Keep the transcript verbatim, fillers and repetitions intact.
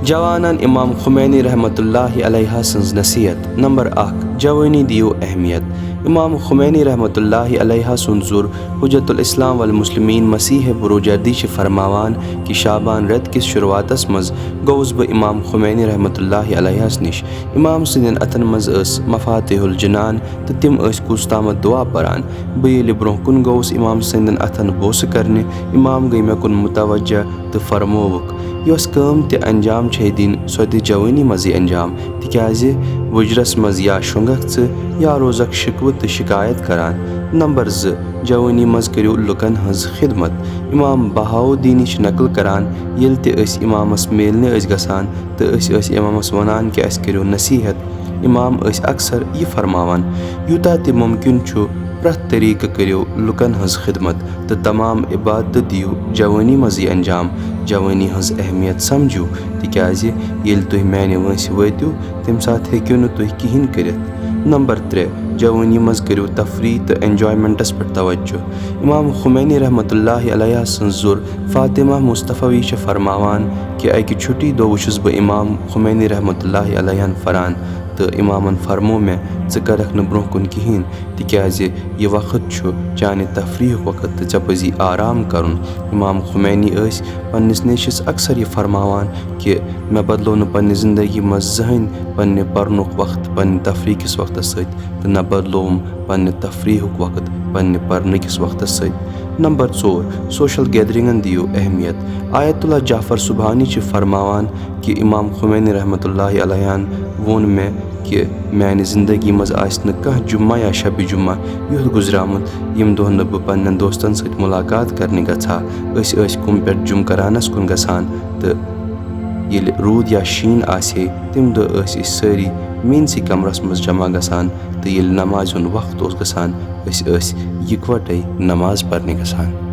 جوانن امام خمینی رحمت اللہ علیہ سٕنٛز نصیحت۔ نمبر اکھ، جوٲنی دِیِو اہمیت۔ امام خمینی رحمت اللہ علیہ سُنٛد زُر حجت الاسلام والمسلمین مسیح بروجردی چھِ فرماوان کہِ شعبان رٮ۪تہٕ کِس شروعاتس منٛز گوٚوُس بہٕ امام خمینی رحمت اللہ علیہس نِش۔ امام سٕنٛدٮ۪ن اتھن منٛز ٲس مفاتیح الجنان تہٕ تِم ٲسۍ کُس تامتھ دعا پران۔ بہٕ ییٚلہِ برٛونٛہہ کُن گوٚوُس امام سٕنٛدٮ۪ن اتھن بوسہٕ کرنہِ، امام گٔیہِ مےٚ کُن متوجہ تہٕ فرمووُکھ، یۄس کٲم تہِ انجام چھے دِنۍ، سۄ دِ جوٲنی منٛزٕے انجام، تِکیازِ وُجرس منٛز یا شۄنٛگکھ ژٕ یا روزکھ شکوٕ تہٕ شکایت کران۔ نمبر زٕ، جوٲنی منٛز کٔرِو لُکن ہٕنٛز خدمت۔ امام بہاؤالدینٕچ نقل کران، ییٚلہِ تہِ أسۍ امامس میلنہِ ٲسۍ گژھان تہٕ أسۍ ٲسۍ امامس ونان کہِ اسہِ کٔرِو نصیحت، امام ٲسۍ اکثر یہِ فرماوان، یوٗتاہ تہِ ممکن چھُ، پرٛٮ۪تھ طریقہٕ کٔرِو لُکن ہٕنٛز خدمت تہٕ تمام عبادتہٕ دِیِو جوٲنی منٛزٕے انجام۔ جوٲنی ہٕنٛز اہمیت سمجھِو، تِکیازِ ییٚلہِ تُہۍ میانہِ وٲنٛسہِ وٲتِو، تمہِ ساتہٕ ہیٚکِو نہٕ تُہۍ کِہینۍ کٔرِتھ۔ نمبر ترٛےٚ، جوٲنی منٛز کٔرِو تفریح تہٕ انجوائمنٹس پٮ۪ٹھ توجہ۔ امام خمینی رحمت اللہ علیہ سٕنٛز زُر فاطمہ مصطفیٰ چھِ فرماوان کہِ اکہِ چھُٹی دۄہ وُچھُس بہٕ امام خمینی رحمت اللہ علیہن فران تہٕ امامن فرموو مےٚ، ژٕ کرکھ نہٕ برٛونٛہہ کُن کِہینۍ، تِکیازِ یہِ وقت چھُ چانہِ تفریحُک وقت تہٕ ژےٚ پزی آرام کرُن۔ امام خمینی ٲسۍ پننِس نیچوِس اکثر یہِ فرماوان کہِ مےٚ بدلوو نہٕ پننہِ زندگی منٛز زٕہٕنۍ پننہِ پرنُک وقت پننہِ تفریح کِس وقتس سۭتۍ تہٕ نہ بدلووُم پننہِ تفریحُک وقت پننہِ پرنہٕ کِس وقتس سۭتۍ۔ نمبر ژور، سوشل گیدرنگن دِیِو اہمیت۔ آیت اللہ جعفر سبحانی چھِ فرماوان کہِ امام خمینی رحمت اللہ علیہن ووٚن مےٚ کہِ میانہِ زندگی منٛز آسہِ نہٕ کانٛہہ جمعہ یا شبِ جمعہ یُتھ گُزریومُت، ییٚمہِ دۄہ نہٕ بہٕ پننٮ۪ن دوستن سۭتۍ ملاقات کرنہِ گژھٕ ہا۔ أسۍ ٲسۍ کُمہِ پٮ۪ٹھ جُمہٕ کرانس کُن گژھان تہٕ ییٚلہِ روٗد یا شیٖن آسہِ ہے، تمہِ دۄہ ٲسۍ أسۍ سٲری میٲنسٕے کمرس منٛز جمع گژھان تہٕ ییٚلہِ نمازِ ہُنٛد وقت اوس گژھان، أسۍ ٲسۍ یکوٹے نماز پرنہِ گژھان۔